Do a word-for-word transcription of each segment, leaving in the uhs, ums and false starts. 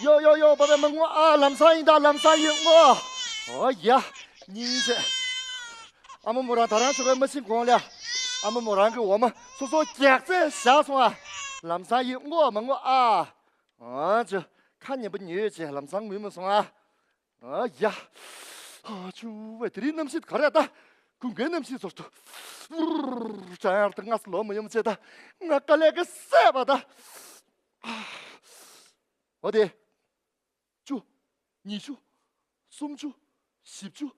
ཡོ་ཡོ་ཡོ། པ་པས་མ་ངུ་ཨ། ལམ་སང་ཡིན་ད། ལམ་སང་ཡིན་ངོ་། ཨོ་ཡ། སྙིང་རྗེ། ཨ་མ་མོ་རང་ད་རང་ཞོགས་པའི་མ་ཕྱིན་གོང་ལ། ཨ་མ་མོ་རང་གི་འོ་མ་སོ་སོ་རྒྱགས་ཚད་བཞག་སོང་ཨ། ལམ་སང་ཡིན་ངོ་མ་ངུ་ཨ། ཨ་ཅོ། ཁ་ཉན་པ་ཉོས་བྱས་ལམ་སང་ངུས་མ་སོང་ཨ། ཨ་ཡ། ཨ་ཆུ་བས་དེ་རིང་གནམ་གཤིས་ག་རེ་ད། དགུན་ཁའི་གནམ་གཤིས་ཚོར་དུ། ཅང་ཡར་ད་ང་སུ་ལོ་མ་ཡོང་བྱས་ད། ང་དཀའ་ལས་ཀྱི་སད་པ་ད། འོ་དེ། བཅུ། ཉི་ཤུ། སུམ་ཅུ། བཞི་བཅུ།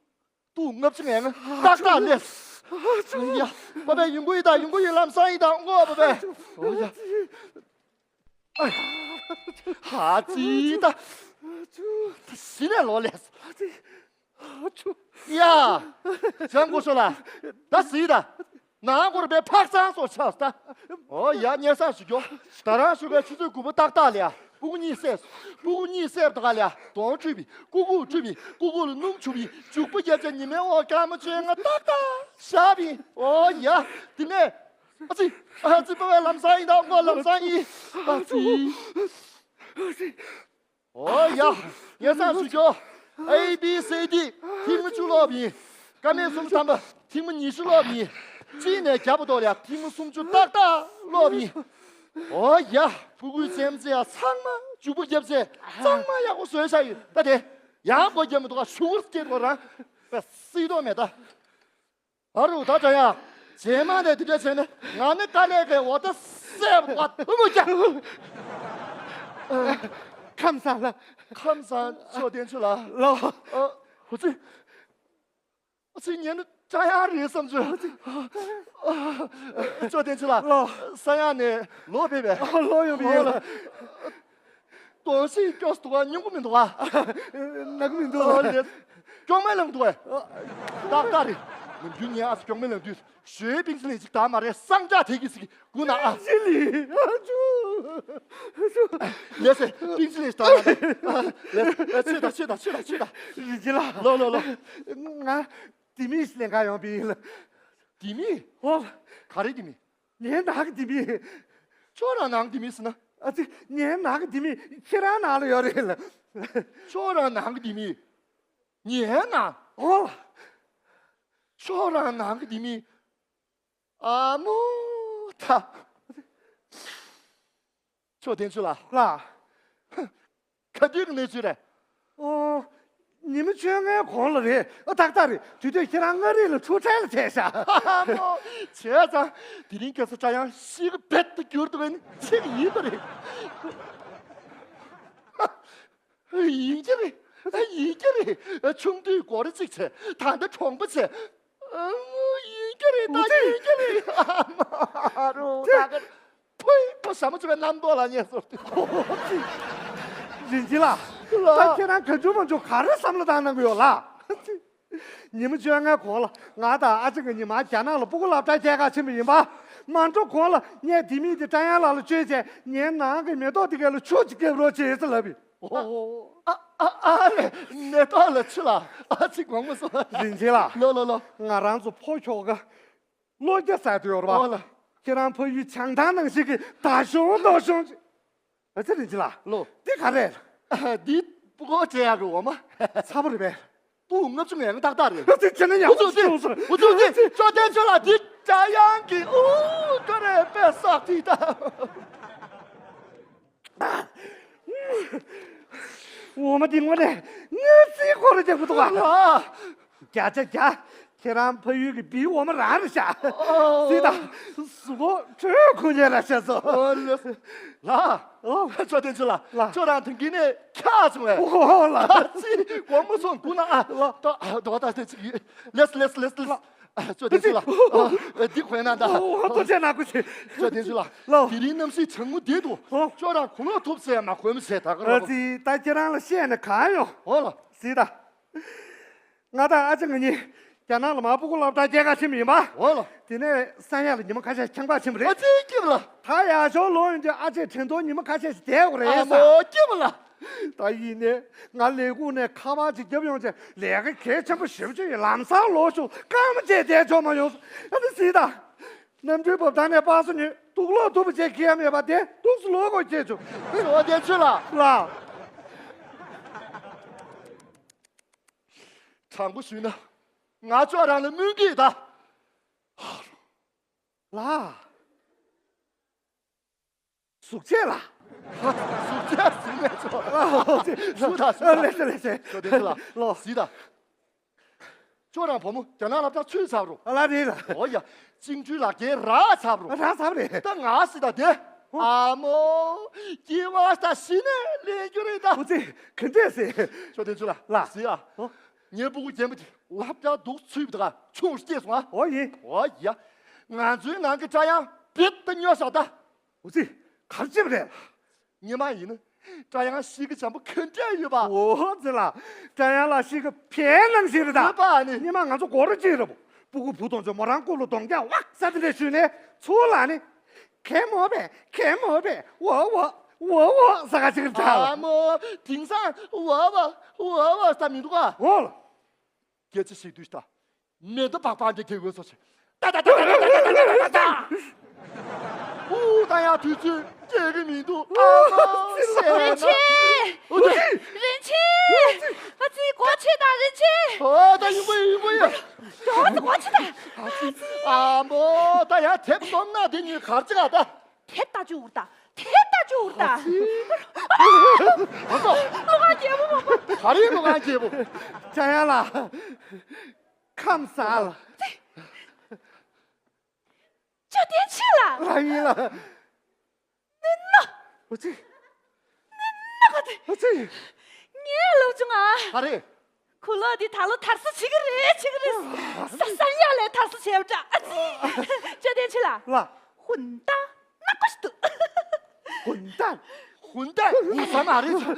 སྟོང་ལྔ་བཅུ་ངན་ང་ཏག་ཏག་ལས། ཡ། པ་པའི་ཡོང་གི་ཡོད་ད། ཡོང་གི་ཡོད། ལམ་སང་ཡིན་ད་ངོ་པ་པའི། ཨོ་ཡ། ཧ་ཙི་ད། གཞི་ནས་ལོག་ལས། ཡ། ཅང་གོ་ཤོ་ལ། ད་གཟིགས་ད། ནང་སྐོར་པའི་འཕག་ཚང་སོགས་ཆགས་ད། ཨོ་ཡ། སྙན་སེང་ཞུ་རྒྱུ། ད་རང་ཞོགས་པའི་ཆུ་ཚོད་དགུ་པ་ཏག་ཏག་ལ་ཡ། སྤུ་གུ་གཉིས་བསད་སོང་། སྤུ་གུ་གཉིས་བསད་པ་དག་ལ་ཡ། གདོང་བཀྲུས་པས། སྐུ་ཁུག་བཀྲུས་པས། སྐུ་ཁུག་ལ་སྣུམ་བྱུགས་པས། བྱུག་པ་བརྒྱབ་བྱས་ཉི་མའི་འོག་སྐར་མ་བཅོ་ལྔ་ཏག་ཏག་བཞག་པས། ཨོ་ཡ། དེ་ནས། ཨ་ཙི། ཨ་ཙི། པ་པའི་ལམ་སང་ཡིན་ད་ངོ་། ལམ་སང་ཡིན། ཨ་ཙི། ཨོ་ཡ། སྙན་སེང་ཞུ་རྒྱུ། ཨེ་བི་སི་ཌི་ཐེངས་མ་བཅུ་ཀློག་པ་ཡིན། ཀ་མད་སུམ་ཅུ་ཐམ་པ་ཐེངས་མ་ཉི་ཤུ་ཀློག་པ་ཡིན། གཅིག་ནས་བརྒྱ་པོ་ཐོག་ལ་ཡ་ཐེངས་མ་སུམ་ཅུ་ཏག་ཏག་ཀློག་པ་ཡིན། ཨོ་ཡ། སྤུ་གུའི་རྩེད་མོ་རྩེ་ཡ་ཚང་མ་འཇུག་པ་བརྒྱབ་བྱས་གཙང་མ་ཡག་པོ་བཟོས་བཞག་ཡོད་ད། དེ་ཡང་སྒོ་བརྒྱབ་མི་འདུག་ག་ཤུ་གུར་སྐྱེས་འགྲོ་རང་སྲིད་དོགས་མེད་ད། ཨ་རུ་ད་དྲ་ཡ། རྗེས་མ་ནས་དེ་འདྲ་བྱས་ན་ང་ནི་དཀའ་ལས་ཀྱི་འོ་ད་སེབ་བ་ཐུ་མོ་རྒྱ། ཁམས་བཟང་ལ། ཁམས་བཟང་། མཆོག་བསྟན་ཆོས་ལ། ལོ། ཨ། ཧུ་ཙི། ཨ་ཙི། ངས་ནི་དྲ་ཡ་རེད་བསམ་བྱུང་། མཆོག་བསྟན་ཆོས་ལ། ལོ། ས་ཡ་ནས་ལོ་ཕེབས་པས། ཨ། ལོ་ཡོང་བའི་ཡོད་ལ། གདོང་ཞིག་སྐྱོ་སུ་འདུག་ག་སྙིང་པོ་མི་འདུག་ག་ནག་མི་འདུག་ཨོ་ལེ། སྐྱོག་མེ་ལངས་འདུག་གས། ཏག་ཏག་རེད། ནམ་རྒྱུན་ངས་ཨ་ཙི་སྐྱོག་མེ་ལངས་དུས་ཞོའི་པིང་ཚི་ལིན་ཅིག་དག་མ་རེད། སངས་དྲག་དེ་གི་སི་གི་དགུ་ན་ཨ། ཅི་ལི་ཨ་ཅུ། ལེ་སེ་པིང་ཚི་ལིན་ཅིག་དག་མ་རེད། ལེ་སེ་ཆོས་དང་ཆོས་དང་ཆོས་དང་ཆོས་དང་། རིན་ཆེན་ལགས། ལོ་ལོ་ལོ། ང་ལྡེ་མིག་ལེན་ག་ཡོང་པ་ཡིན་ལ། ལྡེ་མིག་ཨོ། ག་རེ་ལྡེ་མིག་ངའི་ནང་གི་ལྡེ་མིག་ཁྱོད་རང་ནང་གི་ལྡེ་མིག་ཟེར་ན། ཨ་ཙི། ངའི་ནང་གི་ལྡེ་མིག་ཁྱེད་རང་ནང་ལ་ཡོད་རེད་ལ། ཁྱོད་རང་ནང་གི་ལྡེ་མིག་ངའི་ནང་། ཨོ། ཁྱོད་རང་ནང་གི་ལྡེ་མིག་ཨ་མོ་ད། མཆོག་བསྟན་ཆོས་ལགས། ལགས། ག་དུས་ཀྱི་གནས་ཚུལ་རེད། ཨོ། ཉི་མ་བཅོ་ལྔའི་གོང་ལ་རེད། ཨ། ཏག་ཏག་རེད། དུས་ཚོད་ཁྱེད་རང་མངའ་རིས་ལ་འཁྲུག་ཁྲལ་ལ་བྱས་ཤག་ཨ་མོ། བྱས་ཙང་དེ་རིང་ཁ་སང་སྲང་ཡང་ཤི་གི་རྦད་དེ་གྱུར་འདུག་པས་ནི་ཚིག་ཡིན་པ་རེད། ཡིན་གྱི་རེད། ཡིན་གྱི་རེད། ཆུང་དུས་སྒོ་ར་གཅིག་བྱས། ད་ལྟ་གྲོང་པ་བྱས། ཨ་མོ། ཡིན་གྱི་རེད་ད། ཡིན་གྱི་རེད། ཨ་མ་རུ་ད་ག་ཕུའི་པོ་ཞྭ་མོ་ཆུ་བའི་རྣམ་རྟོག་ལ་ཉེ་སོང་སྟེ། རིན་ཆེན་ལགས། ལགས། ད་ཁྱེད་རང་ག་ཚོད་མ་ཚོད་ག་རེ་བསམ་བློ་བཏང་གནང་གི་ཡོད་ལགས། ཉི་མ་བཅོ་ལྔའི་གོང་ལ་ང་དང་ཨ་ཅག་གཉིས་མར་རྒྱ་ནག་ལ་སྤུ་གུ་སློབ་གྲྭ་སྐྱེལ་ག་ཕྱིན་པ་ཡིན་པ། མ་འགྲོ་གོང་ལ་ངས་ལྡེ་མིག་དེ་ཀྲ་ཡང་ལགས་ལ་བཅོལ་བྱས། ངའི་ནང་གི་མེ་ཏོག་དེ་ག་ལ་ཆུ་ཅིག་བརྒྱབ་རོགས་བྱེད་ཟེར་ལབ་པས། ཨོ། ཨ་ཨ་ཨ་ལེ། མེ་ཏོག་ལ་ཆུ་ལ། ཨ་ཙི་དགོངས་མ་སོང་། རིན་ཆེན་ལགས། ལོ་ལོ་ལོ། ང་རང་ཚོ་ཕོ་ཁྱོ་ག་བློ་རྒྱ་ཟ་དུ་ཡོད་རེད་པ། ཨོ་ལ། ཁྱེད་རང་ཕ་ཡུལ་བྱང་ཐང་ནང་བཞིན་གྱི་ད་གཞུང་མདོ་གཞུང་ཅིག་ཨ་ཙི། རིན་ཆེན་ལགས། ལོ། འདི་ག་རེད། འདི་སྤུ་གུ་སྤྲད་ཡག་གི་འོ་མ། ཚ་པོ་རེད་པས། སྟོང་ལྔ་བཅུ་ངན་ང་ཏག་ཏག་རེད། ཨ་ཙི། ཁྱེད་ནི་ཡག་པོ་ཅིག་ཅུང་ཟེར། ཨུ་ཙི་ཨུ་ཙི། མཆོག་བསྟན་ཆོས་ལགས། འདི་ཀྲ་ཡང་གི་ཨུ་ཀ་རེ་པེ་སག་ཏི་ད། འོ་མ་འདི་དངོས་གནས་ངའི་རྩིས་ཁོ་ར་རྒྱག་གི་འདུག་ག་ལགས། བརྒྱ་ཆ་བརྒྱ་ཁྱེད་རང་ཕ་ཡུལ་གྱི་བིའི་འོ་མ་རང་རེད་ཤག་ཨོ། གཟིགས་དང་། གཟུགས་པོ་དྲོད་ཁོལ་ཡས་ར་ཤག་སོ། ཨོ་ལགས། ལགས། ཨོ། མཆོག་བསྟན་ཆོས་ལགས། ལགས། ཁྱོད་རང་ཐང་གི་ནས་ཁྱག་བྱུང་བས། ཨོ་ལགས། ཨ་ཙི། དགོངས་མ་སོང་། སྒུག་ན་ཨ། ལགས། ད་ད་ད་ད་ཅིག་ཡོད། ལགས་ལགས་ལགས་ལགས། ལགས། ཨ། མཆོག་བསྟན་ཆོས་ལགས། ཨ། འདི་གོན་ན་ད། ཨོ། ཐུགས་རྗེ་གནང་། སྐུ་མཁྱེན། མཆོག་བསྟན་ཆོས་ལགས། ལགས། དེ་རིང་གནམ་གཤིས་གྲང་མོ་བསྡད་འདུག་ཨོ། ཁྱོད་རང་གོས་ལོག་ཐུབ་ཟེར་མ་གོན་མི་བྱེད་ད་ག་ར། ཨ་ཙི། ད་ཁྱེད་རང་ལ་བཤད་ནས་གང་ཡོང་། ཨོ་ལགས། གཟིགས་དང་། ང་དང་ཨ་ཅག་ང་གཉིས་རྒྱ་ནག་ལ་མར་སྤུ་གུ་སློབ་གྲྭ་སྐྱེལ་ག་ཕྱིན་པ་ཡིན་པ། ཨོ་ལགས། དེ་ནས་ས་ཡ་ལ་ཉི་མ་ཁ་ཤས་ཁྱང་པ་ཕྱིན་པ་རེད། ཨ་ཙི། སྐྱིད་པ་ལ། ད་ཡར་ཞོར་ལོག་ཡོང་དུས་ཨ་ཅེ་དྲན་ཐོག་ཉི་མ་ཁ་ཤས་ཤིག་བསྡད་དགོས་རེད་ཨ་ཟེར། མོ། སྐྱིད་པ་ལ། ད་ཡིན་ནའི་ང་ལས་ཁུངས་ནས་ཁ་པར་ཅིག་བརྒྱབ་ཡོང་བྱས། ལས་ཀ་གལ་ཆེན་པོ་ཞེ་པོ་ཅིག་ཡིན། ལམ་སང་ལོག་ཤོག་སྐར་མ་བཅད་བསྡད་ཆོག་མ་ཡོང་། ཨ་ནི་གཟིགས་དང་། གནམ་གྲུའི་འབབ་ཐང་ནས་པ་སེ་ཉོས། དུག་ལོག་དུ་བ་ཅན་ཁྱེར་ཡ་མེད་པ་དེ་དུག་སེ་ལོག་དགོས་ཁྱེད་ཚོ། མཆོག་བསྟན་ཆོས་ལགས། ལགས། དྲང་པོ་ཞུས་ན། ང་ཅོག་རང་ལ་སྨོན་གྱི་ཡོད་ད། ལགས། གཟུགས་ཆེ་ལ། གཟུགས་ཆེ་ཟིན་མེད་ཅོག་ཨ་ཨོ་ཅེ། གཟུགས་དང་གཟུགས་དང་ལེ་ཚེ་ལེ་ཚེ། ཅོག་དེ་ཚོ་ལ་ལོ། གཟིགས་དང་། ཅོག་རང་བུ་མོ་རྒྱ་ནག་སློབ་གྲྭ་ཚུད་ཚར་རོ། ཨ་ལ་རེད་ལ། ཨོ་ཡ། བཅིངས་འགྲོལ་ལག་འཁྱེར་རག་ཚར་རོ། རག་ཚར་རེད། ད་ང་གཟིགས་དང་དེ། ཨོ། ཨ་མོ། སྐྱེ་བ་ད་གཞི་ནས་ལེན་རྒྱུ་རེད་ད། ཨོ་ཙི། ག་འདྲས་ཟེར། ཅོག་དེ་ཚོ་ལ་ལ། གཟིགས་ཨ། ཨོ། ངའི་སྤུ་གུ་རྒན་པོ་དེ་སློབ་གྲྭ་འདུག་ཚུད་པ་དང་ཆུང་སྐྱེས་སོང་ཨ། ཨོ་ཡིན། ཨོ་ཡ། ང་ཚོའི་ནང་གི་སྐྲ་དབྱངས་རྦད་དེ་སྨྱོ་ཤག་ད། ཨོ་ཙི། ག་རེ་བྱས་པ་རེད། སྔོན་མ་ཡིན་ན་སྐྲ་དབྱངས་གཤིས་ཀ་འཇམ་པོ་ག་འདྲ་ཡོད་པ། ཨོ་ཙི་ལ། སྐྲ་དབྱངས་ལགས་གཤིས་ཀ་ཕལ་ནང་བཞིན་རེད་ད། ཡོད་པ་ནི། སྔོན་མ་ང་ཚོ་སྒོ་ར་གཅིག་རེད་པོ། སྤུ་གུ་བུ་དང་ཚོ་མོ་རང་སྐུ་ལ་གདོང་རྒྱག་ཝག་ས་དེ་འདྲ་ཞུས་ནས་ཚུར་ལ་ནི། གད་མོ་བས་གད་མོ་བས་ཝ་ཝ་ཝ་ཝ་ཟ་ག་ཅིག་རེད་ད། ཨ་མོ། དེང་སང་ཝ་ཝ་ཝ་ཝ་ཟ་མི་འདུག་ཨ། ཨོ་ལ། སྐད་ཆ་བཤད་དུས་ད། མེ་མདའ་སྦག་སྦག་འདྲ་རྒྱག་དགོས་སོ་ཆེ། ཏ་ཏ་ཏ། ཨུ་ད་ཡང་དུས་ཚོད་རྒྱག་གི་མི་འདུག་ཨ་མ་ཟེར་ན། རིན་ཆེན། ཨུ་ད། རིན་ཆེན། ཨ་ཙི་སྒོ་ཕྱེ་དང་རིན་ཆེན། ཨོ་ད་ཡིན་པ་ཡིན་པ་ཡིན། ཇོ་ཙི་སྒོ་ཕྱེ་དང་། ཨ་མོ་ད་ཡང་དེབ་སྟོང་ན་དེ་གཉིས་གར་ཅི་ག་ད། དེབ་ལྟ་རྒྱུ་འུར་ད། དེབ་ལྟ་རྒྱུ་འུར་ད། ཨ་ཙི། ཨ་ཙི། ལོ་ག་རྒྱལ་པོ་མ་པ། ག་རེ་ལོ་ག་རྒྱལ་པོ། ཅ་ཡ་ལ། ཁམས་བཟང་ལ། ཅོ་བསྟན་ཆོས་ལགས། ལགས་ཡིན་ལགས། ནི་ནོ། ཨོ་ཙི། ནི་ནོ་ག་དེ། ཨོ་ཙི། ངའི་སློབ་ཆུང་ཨ། ག་རེ། ཁུ་ལོ་འདི་ད་ལོ་དར་སྲོལ་བྱེད་ཀྱི་རེད་བྱེད་ཀྱི་རེད། ས་ས་ཡ་ལས་དར་སྲོལ་བྱས་པ་འདྲ། ཨ་ཙི། ཅོ་བསྟན་ཆོས་ལགས། ལགས། ཧུན་ཏ་ནག་པོ་ཞིག་འདུག་ཧུན་ཏ། ཧུན་ཏ། ཧུན་ས་མ་རེད། ཅོ་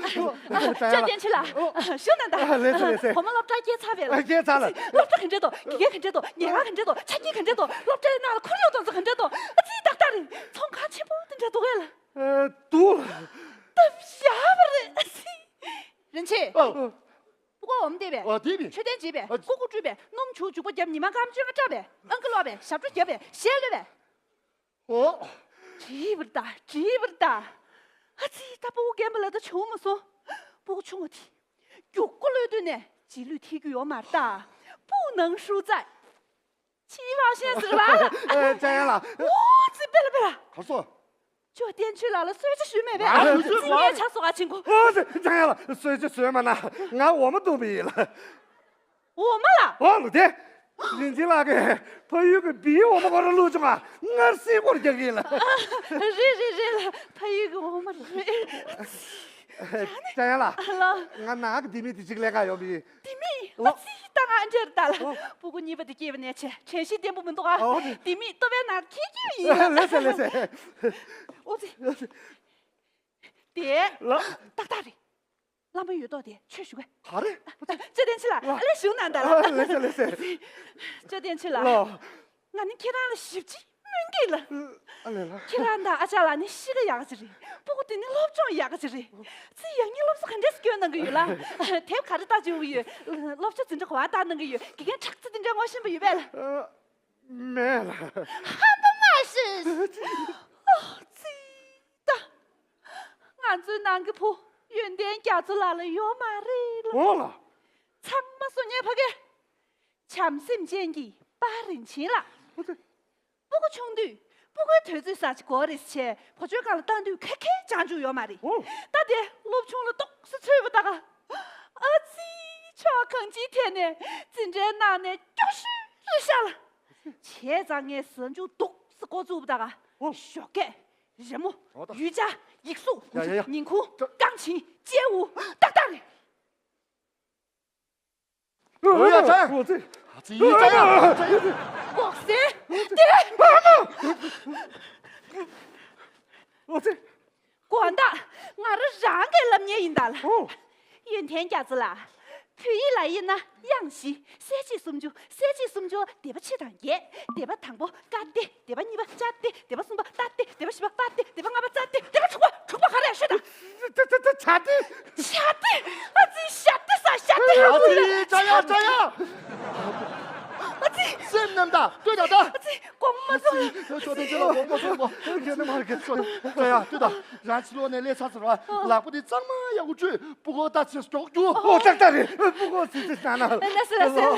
བསྟན་ཆོས་ལགས། ཞུ་ན་ད། ཨ་ལེ་ཚེ་ལེ་ཚེ། བུ་མོ་སློབ་གྲྭ་སྐྱེལ་ཚར་བས་ལ། ཨ་སྐྱེལ་ཚར་ལ། སློབ་གྲྭ་ག་འདྲས་འདུག་དགེ་རྒན་ག་འདྲས་འདུག་ཉལ་ཁང་ག་འདྲས་འདུག་ཆ་རྐྱེན་ག་འདྲས་འདུག་སློབ་གྲྭའི་ནང་ལ་ཁོར་ཡུག་དེ་ཚོ་ག་འདྲས་འདུག་ཨ་ཙི་ཏག་ཏག་རེད། ཚོང་ཁང་ཆེན་པོ་དེ་འདྲ་འདུག་གས་ལ། ཨ་འདུག་སྟབས་ཡག་པ་རེད། ཨ་ཙི། རིན་ཆེན། ཨོ། སྤུ་གུ་འོ་མ་འདེབས་པས། ཨོ་འདེབས་པས། མཆོད་རྟེན་བྱེད་པས། ཨོ། ཀུ་ཀུ་བཀྲུས་པས། སྣུམ་བྱུག་བྱུག་པ་བརྒྱབ། ཉི་མ་སྐར་མ་བཅོ་ལྔ་བཀྲ་བས། ཨང་ཀི་ཀློག་པས། ཞབས་བྲོ་བརྒྱབ་པས། གཞས་གློད་པས། ཨོ། བྲིས་པར་གདའ། བྲིས་པར་གདའ། ཨ་ཙི་ད་སྤུ་གུ་རྒན་པ་ལ་ད་བྱུང་མ་སོང་། སྤུ་གུ་ཆུང་བ་དེ། རྒྱུག་ཀུ་གློད་དུས་ནས་རྗེས་ལུས་ཐེབས་རྒྱུ་ཡོད་མ་རེད་ད། སྤུ་ནང་ཧྲུའུ་ཙའི། ཕྱི་བང་ཤན་ཟེར་བ་ལ། ཨེ་ཅ་ཡ་ལ། ཨོ་ཙི་པེ་ལ་པེ་ལ། ག་སོ། ཅོ་བསྟན་ཆོས་ལགས་ལ་གསོལ་ཇ་ཞུས་མེད་པས། ང་ལ་གསོལ་ཇ། ངའི་ཆ་སོགས་ཨ་ཆེན་ཁོ། ཨོ་ཙི་ཅ་ཡ་ལ་གསོལ་ཇ་ཟོས་མ་ན་ང་འོ་མ་བཏུང་བ་ཡིན་ལ། འོ་མ་ལ། ཨོ་ལུ་དེ། རིན་ཆེན་ལགས་ཀྱིས་ཕ་ཡུལ་གྱི་བིའི་འོ་མ་ཁོ་རང་བླུགས་བྱུང་ང་སྔར་སྲིད་སྐོར་རྒྱག་གི་ཡིན་ལ། རེད་རེད་རེད་ལ། ཕ་ཡུལ་གྱི་འོ་མ་རེད། ཅ་ཡ་ལ། ལ། ང་ནང་གི་ལྡེ་མིག་དེ་གཅིག་ལེན་ག་ཡོང་བ་ཡིན། ལྡེ་མིག་ཨོ། ཨ་ཙི་ད་ང་འདྲེར་ད་ལ། ཨོ། སྤུ་གུ་གཉིས་པ་དེ་སྐྱེས་པ་ནས་བྱས་དྲན་ཤེས་བརྟན་པོ་མི་འདུག་ཨ། ཨོ། ལྡེ་མིག་ལྟོ་བའི་ནང་འཁྱེར་གྱི་ཡིན། ལེ་ཚེ་ལེ་ཚེ། ཨོ་ཙི། དེ། ལ། ཏག་ཏག་རེད། བླ་མ་ཡོད་ཐོག་དེ་ཆོས་ཞུ་གས། ག་རེ། ཅོ་བསྟན་ཆོས་ལགས། ལ། ཨ་ལེ་ཞུ་ན་ད་ལ། ལེ་ཚེ་ལེ་ཚེ། ཅོ་བསྟན་ཆོས་ལགས། ལ། ང་ནི་ཁྱེད་རང་ལ་ཞིབ་ཅིག་སྨོན་གྱི་ལ། ཨ་ལེ་ལ། ཁྱེད་རང་དང་ཨ་ཅག་ལགས་ནི་གཤིས་ཀ་ཡག་ཅིག་རེད། སྤུ་གུ་དེ་ནི་སློབ་སྦྱོང་ཡག་ཅིག་རེད། ཙི་ཡང་སྙིང་སློབ་གསོ་ག་འདྲས་སྐྱོན་གནང་གི་ཡོད་ལ། དེབ་ག་རེ་ལྟ་བཅུག་གི་ཡོད། སློབ་སྦྱོང་འཛིན་གྲྭ་ག་བ་ལྟ་གནང་གི་ཡོད། དགེ་རྒན་ཁྲག་རྩ་དེ་འདྲ་ངོ་ཤེས་པ་ཡོད་པས་ལ། མེད་ལ། ཧམ་པ་མ་བྱེད། ཨོ་ཙི་ད། ང་ཚོའི་ནང་གི་བུ་ཡོན་ཏན་རྒྱ་མཚོ་ལགས་ལ་ཡོད་མ་རེད་ལ། ཨོ་ལ། ཚང་མ་སོ་ཉལ་ཕ་གི། བྱམས་སེམས་ཅན་གྱི་པར་རིན་ཆེན་ལགས། ཨོ་ཙི། སྤུ་གུ་ཆུང་དུས་སྤུ་གུའི་དུས་ཚོད་ཟ་ཅིག་དགོས་རེད་ཟེར་བྱས་བུ་བཅོལ་ཁང་ལ་བཏང་དུས་ཁ་ཁའི་བྱང་ཆུབ་ཡོད་མ་རེད། ཨོ། ད་དེ་སློབ་ཆུང་ལ་ཏོག་ཙམ་ཚུད་པ་ད་ག་ཨ་ཙི། ཕྱོགས་གང་ཅིའི་ཐད་ནས་འཛིན་གྲྭའི་ནང་ནས་སྐྱོ་ཤོས་རེད་ཤག་ལ། བྱས་ཙང་ངས་གཟའ་མཇུག་སྡུག་ས་འགོ་བཙུགས་པ་ད་ག་ཨོ། ཞོགས་ཀས་རི་མོ། ཨོ་ད། ཡུལ་ལྗགས། ཡིག་གཟུགས། ཡ་ཡ་ཡ། ཉིང་ཁུ། རྐང་བྱིན། དཔྱལ་དབུ། ཏག་ཏག་རེད། ཨོ་ཡ་ཅང་། ཨོ་ཙི། ཨ་ཙི་ཡི་ཅང་ཡ། ཅང་ཡ། ལྐོག་ཟས། དེ། ཨོ་ཙི། དགོང་དག་ང་རང་རང་གིས་ལབ་མཁན་ཡིན་ད་ལ། ཨོ། ཡོན་ཏན་རྒྱ་མཚོ་ལགས། བོད་ཡིག་ལ་དབྱེ་ན་དབྱངས་བཞི། གསལ་བྱེད་སུམ་ཅུ། གསལ་བྱེད་སུམ་ཅུ་སྡེ་པ་ཕྱེད་དང་བརྒྱད། སྡེ་པ་དང་པོ་ཀ་སྡེ། སྡེ་པ་གཉིས་པ་ཅ་སྡེ། སྡེ་པ་གསུམ་པ་ཏ་སྡེ། སྡེ་པ་བཞི་པ་པ་སྡེ། སྡེ་པ་ལྔ་པ་ཙ་སྡེ། སྡེ་པ་དྲུག་པ་ག་རེ་ཤོད་དང་། ད་ད་ད་ད་ཇ་སྡེ། ཇ་སྡེ། ཨ་ཙི་ཞ་སྡེ་ས་ཞ་སྡེ། ཨ་ཙི་ཅ་ཡ་ཅ་ཡ། ཨ་ཙི། སེམས་རྣམ་དག་ལྟོས་དང་། ད། ཨ་ཙི། དགོངས་པ་མ་ཚོམ། ཞོ་དེ་ཚོ་ལ་དགོངས་པ་མ་ཚོམ་གོ། ཁྱེད་ནི་མར་གྱི་ཞོ། ད་ཡ་ལྟོས་དང་། རང་ཕྱི་ལོགས་ནས་སླེབས་ཚར་ཟེར་བ། ལག་པ་དེ་གཙང་མ་ཡག་པོ་བཀྲུས། སྤུ་གུ་ད་ཚེ་སྐྱོག་རྒྱུ། ཨོ་ཏག་ཏག་རེད། སྤུ་གུ་ཚེ་ཚེ་ན་ན། ལགས་སོ་ལགས་སོ།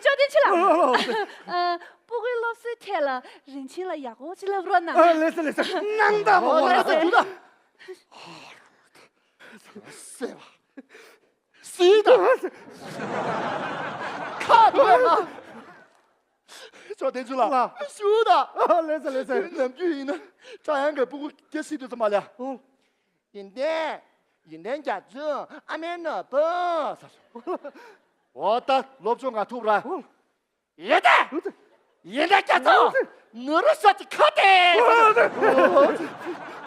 ཞོ་དེ་ཚོ་ལ། ཨ། སྤུ་གུའི་སློབ་གསོའི་ཐད་ལ་རིན་ཆེན་ལ་ཡག་པོ་ཅིག་ལབ་རོགས་གནང་། ཨ། ལགས་སོ་ལགས་སོ། གནང་དང་མ་འོ་ལགས་སོ། ལགས་སོ། སེ་བ། སི་ད། ཁ་དོག་ཡ། ཞོ་དེ་ཚོ་ལ། ལ། ཞུ་ད། ཨ། ལགས་སོ་ལགས་སོ། ནམ་རྒྱུན་ཡིན་ན་ཁྲ་ཡང་གི་སྤུ་གུ་སྐྱེ་སྲིད་དུ་ཙམ་མ་ལ། ཨོ། ཡིན་ཏེ། ཡིན་ཏེ་རྒྱ་མཚོ་ཨ་མའི་ནོར་བུ། འོ་ད་སློབ་སྦྱོང་ག་ཐུབ་ར། ཨོ། ཡིན་ཏེ། ཡིན་ཏེ་རྒྱ་མཚོ། ནུ་རུ་ཤ་གཅིག་ཁ་ཏེ།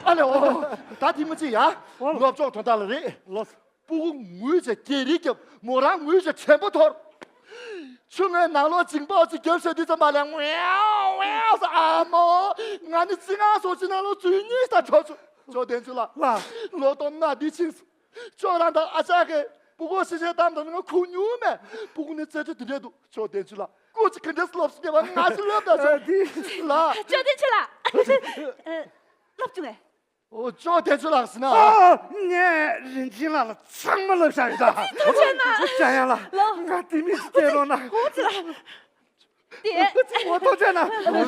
ཨ་ལེ་ཨོ། ད་དེ་མི་ཚེ་ཡ། སློབ་སྦྱོང་དོན་དག་ལ་རེད། ལོས། སྤུ་གུ་ངུས་བྱས་སྐྱེ་རིགས་རྒྱབ། མོ་རང་ངུས་བྱས་ཆེན་པོ་འཐོར། ཆུ་ངའི་ནང་ལོགས་འཇིང་པོ་ཅིག་རྒྱབ་བྱས་དུས་ཙམ་པ་ལ་ངུའོ་ངུའོ་ཟེར། ཨ་མོ། ང་ནི་ཅི་ང་སོ་ཅི་ནང་ལོགས་ཚུད་གཉིས་ད་ཁྲོ་ཆུ། ཅོ་དན་ཚུ་ལ། ལ། ལོ་ཏོ་ན་འདི་ཕྱིན་སོང་། ཅོ་རང་དང་ཨ་ཅག་གིས་སྤུ་གུ་ཤི་ཤི་བཏང་དང་ང་ཁུག་མྱོང་མེད། སྤུ་གུ་ནི་རྩེ་ཆུ་དེ་འདྲས་འདུག་ཅོ་དན་ཚུ་ལ། སྐུ་ཅི་ག་འདྲས་སློབ་སུ་བསྡད་པ་ང་ཚོ་སློབ་ད་ཨ། ཅོ། འདི། ལ། ཅོ་དན་ཚུ་ལ། ཨ། སློབ་བྱུང་ངས། ཨོ་ཅོ་དན་ཚུ་ལགས་ཟེར་ན། ཨ། ངས་རིན་ཆེན་ལགས་ལ་ཚང་མ་སློབ་བཞག་ཡོད་ད། ཅོ་ཅོ་ན། ཅོ་ཡང་ལ། ལོ། ང་དེ་མི་སྟེར་རོགས་གནང་། ཨོ་ཙི་ལ། དེ། ངོ་ཐོག་བྱས་ན།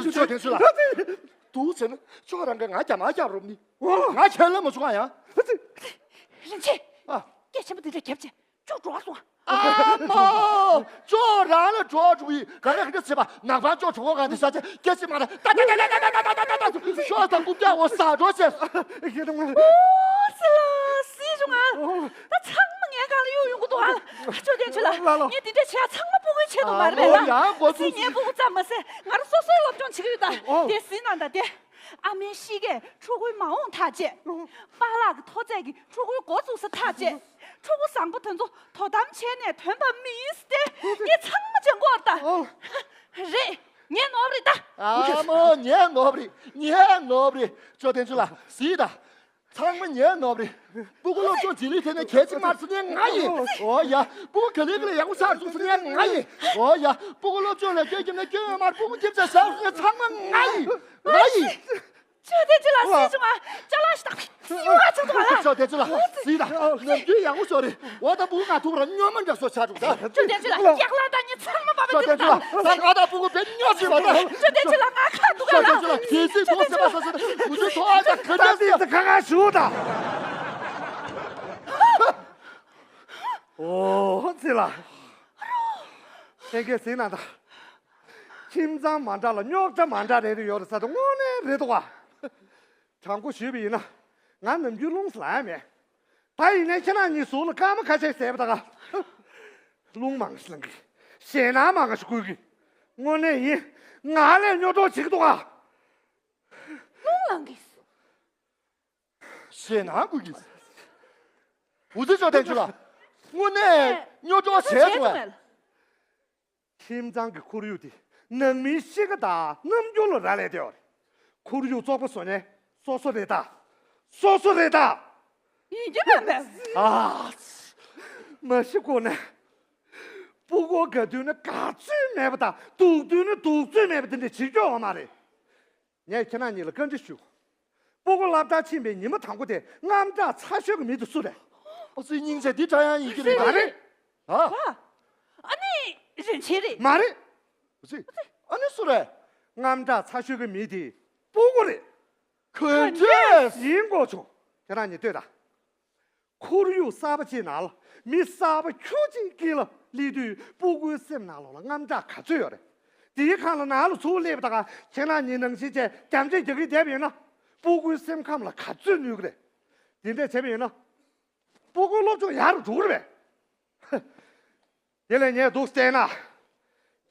ཅོ་དན་ཚུ་ལགས། འདུག་བྱས་ན་ཅོ་རང་གིས་ང་རྒྱ་མ་རྒྱག་རོགས་ནི། ཨོ། ང་ཁྱེད་ལ་མ་བྱུང་ང་ཡང་། རིན་ཆེན། ཨ། སྐད་ཆེན་པོ་དེ་འདྲ་རྒྱབ་བྱས་ཅོ་འགྲོ་སོང་། ཨ་མོ། ཅོ་རང་ལ་འགྲོ་འགྲོ་ཡི་རང་ལ་ག་འདྲ་བྱེད་པ་ནག་པང་ཅོ་གྲོགས་པོ་གང་དེ་ས་ཆ་སྐད་ཆེན་མ་རེད། ད་ད་ད་ད་ཤོག་དང་རྐུབ་བཀྱག་འོ་ཟ་འགྲོ་བྱས། ཨོ་ཙི་ལ་སྲིད་བྱུང་ཨ། ད་ཚང་མ་ངའི་སྒང་ལ་གཡུག་ཡོང་གི་འདུག་ཨ། ཅོ་དན་ཚུ་ལ། ལ་ལ། ངས་འདི་འདྲ་བྱས་ཚང་མ་སྤུ་གུའི་ཆེད་དུ་མ་རེད་པས་ལ། ཨ་ཙི་ངའི་སྤུ་གུ་ཙམ་མ་ཟད་ང་རང་སོ་སོའི་སློབ་སྦྱོང་བྱེད་ཀྱི་ཡོད་ད། ཨོ། དེ་ཟིན་ན་ད་དེ། ཨ་མའི་གཤིས་ཀས་ཕྲུ་གུའི་མ་འོངས་ཐག་བཅད། པཱ་ལགས་ཀྱི་མཐོ་ཚད་ཀྱིས་ཕྲུ་གུའི་འགོ་བཙུགས་ས་ཐག་བཅད། ཕྲུ་གུ་བཟང་པོ་དེ་ཚོ་དོ་དམ་བྱས་ནས་ཐོན་པ་མིན་ཏེ། ངས་ཚང་མ་བྱེད་དགོས་ད། ཨོ། རེད། ངའི་ནོར་བུ་རེད་ད། ཨ་མོ་ངའི་ནོར་བུ་རེད། ངའི་ནོར་བུ་རེད། ཅོ་དན་ཚུ་ལ་སྲིད་ད། ཚང་མ་ངའི་ནོར་བུ་རེད། སྤུ་གུ་སློབ་སྦྱོང་བྱེད་ལུགས་དེ་ནས་གལ་ཆེ་མ་སོང་ནས་ང་ཡིན། ཨོ་ཡ། སྤུ་གུ་ག་ལེ་ག་ལེ་ཡག་པོ་ཆགས་འདུག་སོང་ནས་ང་ཡིན། ཨོ་ཡ། སྤུ་གུ་སློབ་སྦྱོང་ལ་སྐྱོན་བརྒྱབ་ན་སྐྱོན་ཡོད་མ་རེད། སྤུ་གུ་སྐྱིད་ཆགས་བཞག་སོང་ནས་ཚང་མ་ང་ཡིན། ང་ཡིན། ཅོ་དན་ཚུ་ལ་སྲིད་བྱུང་ཨ། ཅ་ལག་ཞིག་དང་སྲིད་བྱུང་ཨ་ཚང་ཐོག་ཨ། ཅོ་དན་ཚུ་ལ་སྲིད་དང་ནམ་རྒྱུན་ཡག་པོ་ཤོར་རེད། འོ་ད་སྤུ་གུ་ང་ཐུག་ར་སྨྱོན་མ་འདྲ་སོ་ཆགས་འདུག་ད། ཅོ་དན་ཚུ་ལ་ཡག་ལ་ད་ཉི་ཚང་མ་པ་པ་ཅོ་དན་ཚུ་ལ་ད་ང་ད་སྤུ་གུ་བེད་སྨྱོ་བྱེད་པ་ད། ཅོ་དན་ཚུ་ལ་ང་ཁ་ཐུག་ཨ། ད་ཅོ་དན་ཚུ་ལ་དེ་སྲིད་གོ་ཟེར་བ་ས་ས་ད་མུ་ཚུ་ཐོག་ཨ་ད་ག་ད་འདི་ཚ་ཁ་ཁ་ཞུ་ད། ཨོ་ཙི་ལ། ལྷན་རྒྱས་གཟིགས་གནང་དང་། ཁྱིམ་ཚང་མ་འདྲ་ལ་རྙོག་དྲ་མ་འདྲ་རེ་རེ་ཡོད་རེད་ས་དེ་དངོས་གནས་རེད་འདུག་ག་དྲང་པོ་ཞུས་པ་ཡིན་ན། ང་ནམ་རྒྱུན་རླུང་ལངས་མེད། ད་ཡིན་ནའི་ཁྱེད་རང་གཉིས་ཟུར་ལ་སྐར་མ་ཁ་ཤས་ཟས་པ་ད་ག་རླུང་མང་ཞིག་ལངས་གི་ཞེད་སྣང་མང་ཞིག་སྐུལ་གི་དངོས་གནས་ཡིན། ང་ལས་རྙོག་དྲ་བྱེད་ཀྱི་འདུག་ག་རླུང་ལངས་གི་ཞེད་སྣང་སྐུལ་གྱིས། འུ་ཚོའི་ཅོ་དན་ཚུ་ལ། དངོས་གནས་རྙོག་དྲ་བྱས་སོང་བས། ཁྱིམ་ཚང་གི་ཁོར་ཡུག་དེ་ནང་མིའི་གཤིས་ཀ་དང་རྣམ་འགྱུར་ལ་རག་ལས་བསྡད་ཡོད་རེད། ཁོར་ཡུག་བཙོག་པ་བཟོ་མཁན་སོ་སོ་རེད་ད། སོ་སོ་རེད་ད། ཡིན་གྱི་མེད་པས། ཨ། མ་གཞི་ཁོ་ན། སྤུ་གུ་དགའ་དུས་ན་དགའ་ཚོད་མེད་པ་དང་སྡུག་དུས་ན་སྡུག་ཚོད་མེད་པ་དེ་འདྲ་བྱེད་རྒྱུ་ཡོད་མ་རེད། ངས་ཁྱེད་རང་གཉིས་ལ་བཀའ་འདྲི་ཞུ། སྤུ་གུ་སློབ་གྲྭར་ཕྱིན་པའི་ཉི་མ་དང་པོ་དེ་དངངས་སྐྲག་ཚ་ཤོས་ཀྱི་མི་དེ་སུ་རེད། ཨོ་ཙི་སྙིང་རྗེ་འདི་འདྲ་ཡང་ཡིན་གྱི་རེད། མ་རེད། ཨ། ཨ་ནི་རིན་ཆེན་རེད། མ་རེད། ཨོ་ཙི། ཨ་ནི་སུ་རེད། དངངས་སྐྲག་ཚ་ཤོས་ཀྱི་མི་དེ་སྤུ་གུ་རེད། ག་འདྲས། ཡིན་དགོས་བྱུང་། ཁྱེད་རང་གཉིས་ལྟོས་དང་། ཁོར་ཡུག་གསར་པ་ཅིག་ནང་ལ་མི་གསར་པ་ཁྱུ་གཅིག་དཀྱིལ་ལ་སླེབས་དུས་སྤུ་གུའི་སེམས་ནང་ལོགས་ལ་དངངས་སྐྲག་ག་ཚོད་ཡོད་རེད། དེའི་ཁང་ལ་ནང་ལ་ཚུར་སླེབས་པ་དང་ཁྱེད་རང་གཉིས་ནང་བཞིན་བྱས་རྒྱབ་འཇལ་རྒྱག་གི་བསྡད་པ་ཡིན་ན་སྤུ་གུའི་སེམས་ཁམས་ལ་ག་ཚོད་གནོད་ཀྱི་རེད། དེ་འདྲས་བྱས་པ་ཡིན་ན་སྤུ་གུའི་སློབ་སྦྱོང་ཡག་རུ་འགྲོ་གི་རེད་པས། དེ་ལས་ངས་འདུག་བལྟས་ན་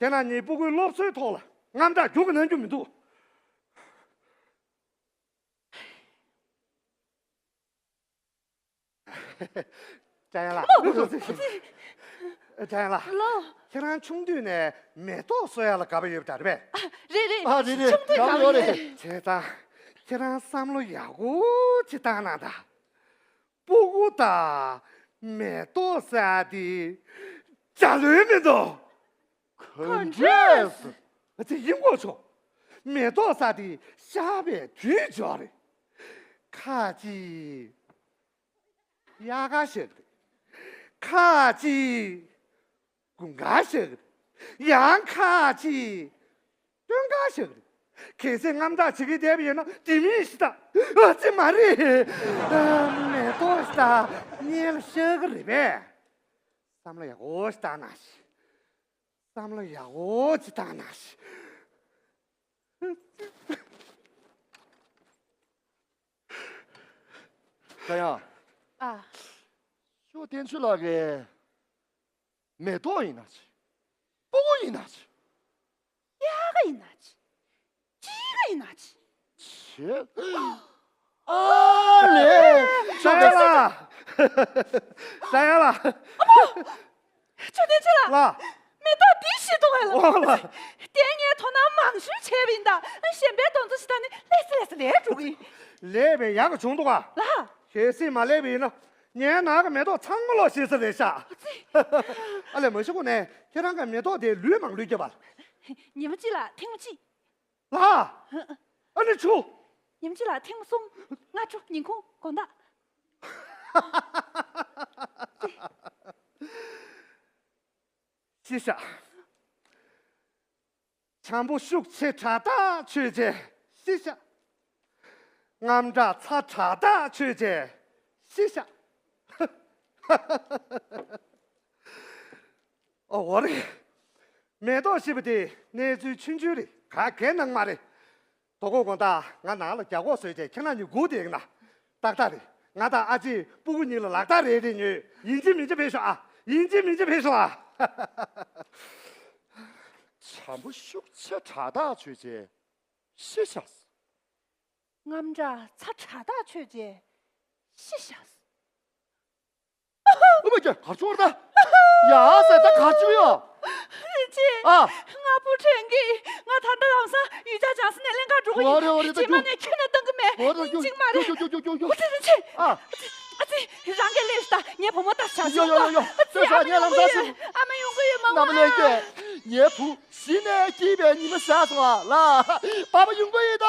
ཁྱེད་རང་གཉིས་སྤུ་གུའི་སློབ་གསོའི་ཐོག་ལ་དངངས་སྐྲག་རྒྱུག་གི་ན་རྒྱུ་མི་འདུག་འཇམ་དབྱངས་ལགས། འཇམ་དབྱངས་ལགས། ལོ། ཁྱེད་རང་ཆུང་དུས་ནས་མེ་ཏོག་གསོ་ཡག་ལ་དགའ་པོ་ཡོད་པ་འདྲ་རེད་པས། ཨ། རེད་རེད། ཨ། རེད་རེད། ཆུང་དུས་དགའ་པོ་ཡོད་རེད། བྱས་ཙང་ཁྱེད་རང་བསམ་བློ་ཡག་པོ་ཅིག་བཏང་གནང་དང་། སྤུ་གུ་དང་མེ་ཏོག་ཟེར་ཡག་དེ་འདྲ་ལོས་མི་འདུག་ག་འདྲས། ཨ་ཙི། ཡིན་དགོས་ཆོག་མེ་ཏོག་ཟ་དེ་གཤགས་པའི་དུས་འབྱོར་རེད། ཁ་ཅིག་དབྱར་ཁ་ཤར་གི་རེད། ཁ་ཅིག་དགུན་ཁ་ཤར་གི་རེད། ཡང་ཁ་ཅིག་སྟོན་ཁ་ཤར་གི་རེད། གལ་སྲིད་དངངས་སྐྲག་བྱེད་ཀྱི་བསྡད་པ་ཡིན་ན་དེ་མིན་ཞིག་ད། ཨ་ཙི། མ་རེད། མེ་ཏོག་ཞིག་ད་སྔོན་ལ་ཤར་གི་རེད་པས། བསམ་བློ་ཡག་པོ་ཞིག་བཏང་ན་ཤི། བསམ་བློ་ཡག་པོ་ཅིག་བཏང་ན་ཤི། ད་ཡང་། ཨ། ཤོག་བསྟན་ཆོས་ལགས་ཀྱིས་མེ་ཏོག་ཡིན་ན་ཅི། སྤུ་གུ་ཡིན་ན་ཅི། དབྱར་ཁ་ཡིན་ན་ཅི། དཔྱིད་ཀ་ཡིན་ན་ཅི། ཆེ། ཨ་ལེ། ཤོག་བསྟན། ད་ཡང་ལ། ཤོག་བསྟན་ཆོས་ལགས། ལ། མེ་ཏོག་འདི་ཤི་འདུག་གས་ལ། ཨོ་ལ། དེ་ངས་དོ་སྣང་མང་ཤོས་བྱས་པ་ཡིན་ད། གཞན་པའི་དོན་དུ་ཞིག་ད་ནི་ལེ་སི་ལེ་སི་ལས་འགྲོ་གི་ཡིན། ལས་པའི་ཡག་ག་བྱུང་འདུག་ག་ལ། གལ་སྲིད་མ་ལས་པ་ཡིན་ན། ངའི་ནང་གི་མེ་ཏོག་ཚང་མ་ལོག་ཤེས་ས་རེད་ཤག་ཨ་ཙི། ཨ་ལས། མ་ཤི་གོང་ནས་ཁྱེད་རང་གི་མེ་ཏོག་དེ་ལུས་མང་ལུས་རྒྱབ་པ། ཉི་མ་གཅིག་ལ་ཐེངས་མ་གཅིག་ལ། ཨ་ནི་ཆུ། ཉི་མ་གཅིག་ལ་ཐེངས་མ་གསུམ། སྔ་དྲོ། ཉིན་གུང་། དགོང་དག་ཤི་ཤག་བྱམས་པོ་ཤུགས་ཆེ་དྲག་ཐག་ཆོད་བྱས་ཤི་ཤག་དངངས་སྐྲག་ཚ་དྲག་ཐག་ཆོད་བྱས་ཤི་ཤག་ཨོ་རེད། མེ་ཏོག་ཤི་བ་དེ་གནས་ཚུལ་ཆུང་ཆུང་རེད། ག་གེ་གནང་མ་རེད། དོ་དགོང་དགོང་དག་ང་ནང་ལ་རྒྱ་སྒོག་བཟོས་བྱས་ཁྱེད་རང་གཉིས་སྒུག་བསྡད་ཀྱི་ན། ཏག་ཏག་རེད། ང་དང་ཨ་ཅེ་སྤུ་གུ་གཉིས་ལ་ལག་རྟགས་རེ་རེ་ཉོས། ཡིན་གཅིག་མིན་གཅིག་ཕེབས་ཤོག་ཨ། ཡིན་གཅིག་མིན་གཅིག་ཕེབས་ཤོག་ཨ། བྱམས་པོ་ཤུགས་ཆེ་དྲག་ཐག་ཆོད་བྱས་ཤི་ཤག་དངངས་སྐྲག་ཚ་དྲག་ཐག་ཆོད་བྱས་ཤི་ཤག་ཨོ་མ་ཀྱ། གར་ཆོར་ད། ཡ་ཟེ། ད་གར་ཆོར་ཡོ། རིན་ཆེན། ཨ། ང་བུ་དྲན་གི། ང་ད་ལྟ་ལམ་སང་ཡུལ་གྱར་བྱང་ས་ནས་ལེན་གར་འགྲོ་གི་ཡིན། ཨོ་རེད། ཨོ་རེད། ད་རྗེས་མ་ནས་ཁྱོན་ནས་གཏོང་གི་མེད། ཨོ་རེད། ཡིན་གཅིག་མ་རེད། ཡོ་ཡོ་ཡོ་ཡོ་ཡོ། ཨ་ཙི། རིན་ཆེན། ཨ། ཨ་ཙི། རང་གིས་ལས་ཤིག་ད། ངའི་བུ་མོ་ལྟ་བྱ་ཞིག་ཡོ་ཡོ་ཡོ་ཡོ། ཨ་ཙི། ཨ་མ་ཡོང་གི་ཡོད་མ། ཨ་མ་ཡོང་གི་ཡོད་མ། རྣམ་པ་ལྷན་རྒྱས། ངའི་བུ་གཞི་ནས་སྐྱིད་པའི་ཉི་མ་ཤར་སོང་ཨ་ལ། པ་ཕ་ཡོང་གི་ཡོད་ད།